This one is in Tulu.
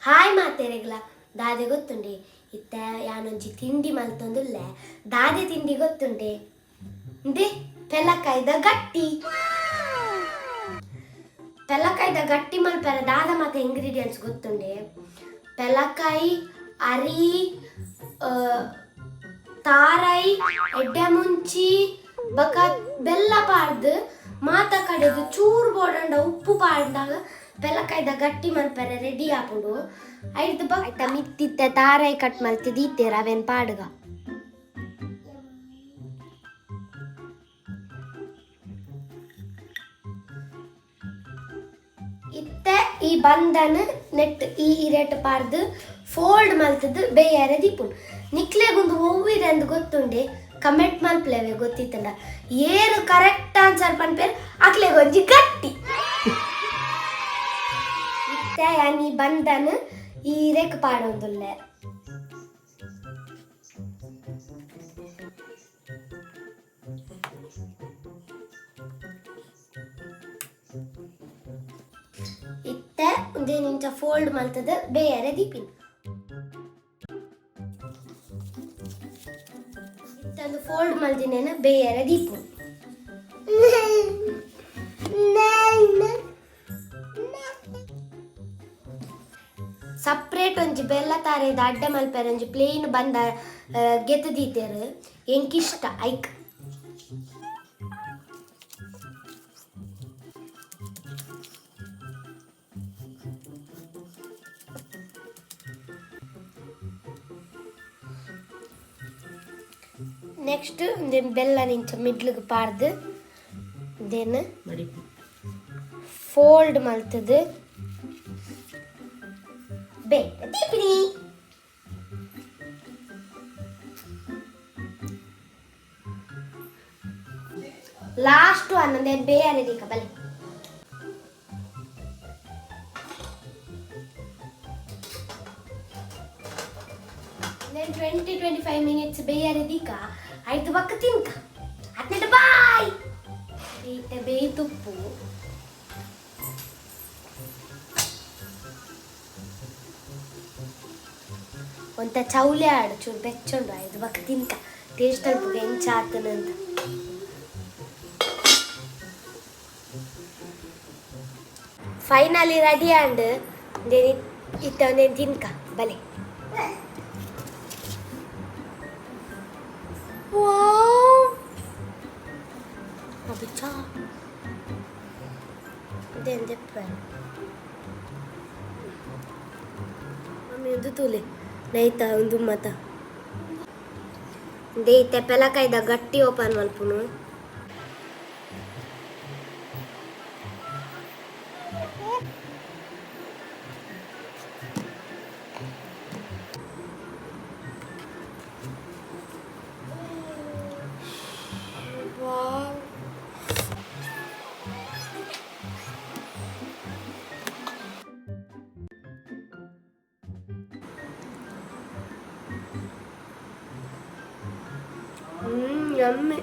ಹಾಯ್ ಮಾತೆರೆಗ್ಲ ದಾದೆ ಗೊತ್ತುಂಡೆ ಇತ್ತ ಯಾನೊಂಜಿ ತಿಂಡಿ ಮಲ್ತೊಂದುಲ್ಲೆ ದಾದೆ ತಿಂಡಿ ಗೊತ್ತುಂಡೆ ಇಂದೆ ಪೆಲಕಾಯ್ದ ಗಟ್ಟಿ. ಪೆಲಕಾಯ್ದ ಗಟ್ಟಿ ಮಲ್ಪೆರ ದಾದ ಮಾತ ಇಂಗ್ರೀಡಿಯೆಂಟ್ಸ್ ಗೊತ್ತುಂಡೆ? ಪೆಲಕಾಯಿ, ಅರಿ, ತಾರೈ, ಎಡ್ಡೆ ಮುಂಚಿ ಬಕ ಬೆಲ್ಲ ಪಾಡ್ದು ಮಾತ ಕಡೆದು ಚೂರು ಬೋಡಂಡ ಉಪ್ಪು ಪಾಡ್ದಾಗ ಪೆಲಕಾಯ್ದ ಗಟ್ಟಿ ಮಲ್ಪೆರೆ ರೆಡಿ ಆಪುಂಡು. ಐಡ್ದ್ ಬೊಕ್ಕ ಐತ ಮಿತ್ತಿತ್ತೆ ತಾರೈ ಕಟ್ ಮಲ್ತ್ ದೀತೆರ್, ಅವೆನ್ ಪಾಡುಗ. ಇತ್ತೆ ಈ ಬಂದನ್ ನೆಟ್ ಈ ಇರೆಟ್ ಪಾಡ್ದು ಫೋಲ್ಡ್ ಮಲ್ತದ್ದು ಬೇಯಾರೆ ದೀಪುಂಡು. ನಿಕ್ಲೆಗೊಂದು ಒವ್ವಿದೆ ಅಂದ್ ಗೊತ್ತುಂಡೆ? ಕಮೆಂಟ್ ಮಲ್ಪ್ಲೇವೆ ಗೊತ್ತಿತ್ತಂಡ. ಏರು ಕರೆಕ್ಟ್ ಆನ್ಸರ್ ಪನ್ಪೇರು ಅಕ್ಲೆಗೊಂಜಿ ಗಟ್ಟಿ. ಇತ್ತೆ ಯಾನ್ ಈ ಬಂದನ್ ಈ ಇರೆಕ್ ಪಾಡೊಂದುಲ್ಲೆ. ಇತ್ತೆ ಉಂದೆನ್ ಇಂಚ ಫೋಲ್ಡ್ ಮಲ್ತದ ಬೇಯರೆ ದೀಪಿನಿ. ಇತ್ತೆ ಒಂದು ಫೋಲ್ಡ್ ಮಲ್ದಿನೇನ ಬೇಯರೆ ದೀಪು. ಸಪ್ರೇಟ್ ಒಂಜಿ ಬೆಲ್ಲ ತಾರೇದ ಅಡ್ಡೆ ಮಲ್ಪೆರೆ ಒಂಜಿ ಪ್ಲೇನ್ ಬಂದ ಗೆತ್ತು ದೀತೆರ್. ಎಂಕಿಷ್ಟ ಐಕ್. ನೆಕ್ಸ್ಟ್ ಉಂದೆನ್ ಬೆಲ್ಲ ನಿಂಚ ಮಿಡ್ಲ್ಗ್ ಪಾಡ್ದು ಉಂದೆನ್ ಫೋಲ್ಡ್ ಮಲ್ತದು ಬೇಗ ದೀಪಿನಿ. ಲಾಸ್ಟ್ ಒನ್ ಉಂದೆನ್ ಬೇಯಾರೆ ದೀಕ ಬಲೆ. then 20-25 minutes ಬೇಯಾರೆ ದೀಕ. ಆಯ್ತು, ಬಕ್ಕ ತಿನ್ಕ ಅತ್ನೆಟ. ಬಾಯ್. ಇತ್ತೆ ಬೇಯ್ ತುಪ್ಪು ಒಂತ ಚೌಲೆ ಆಡು ಚೂರು ಬೆಚ್ಚುಂಡು. ಆಯ್ತು, ಬಕ್ಕ ತಿನ್ಕ, ಟೇಸ್ಟ್ ಅಲ್ಪುಗ ಎಂಚ ಆತನಂತ. ಫೈನಲಿ ರೆಡಿ ಆಂಡ್. ಇತ್ತ ಒಂದೇನು ತಿನ್ಕ ಬಲೆ. ವಾವ್, ಅಬಿಚಾ ಇದೇನು ದೆಪ್ಪೆ ಮಮ್ಮಿ ಒಂದು ತೂಲೆ ನೈತ ಒಂದು ಮತ ಇತ್ತೆ ಪೆಲಕಾಯ್ದ ಗಟ್ಟಿ ಓಪನ್ ಮಲ್ಪುನು. ವಾವ್. ಯಮ್ಮಿ.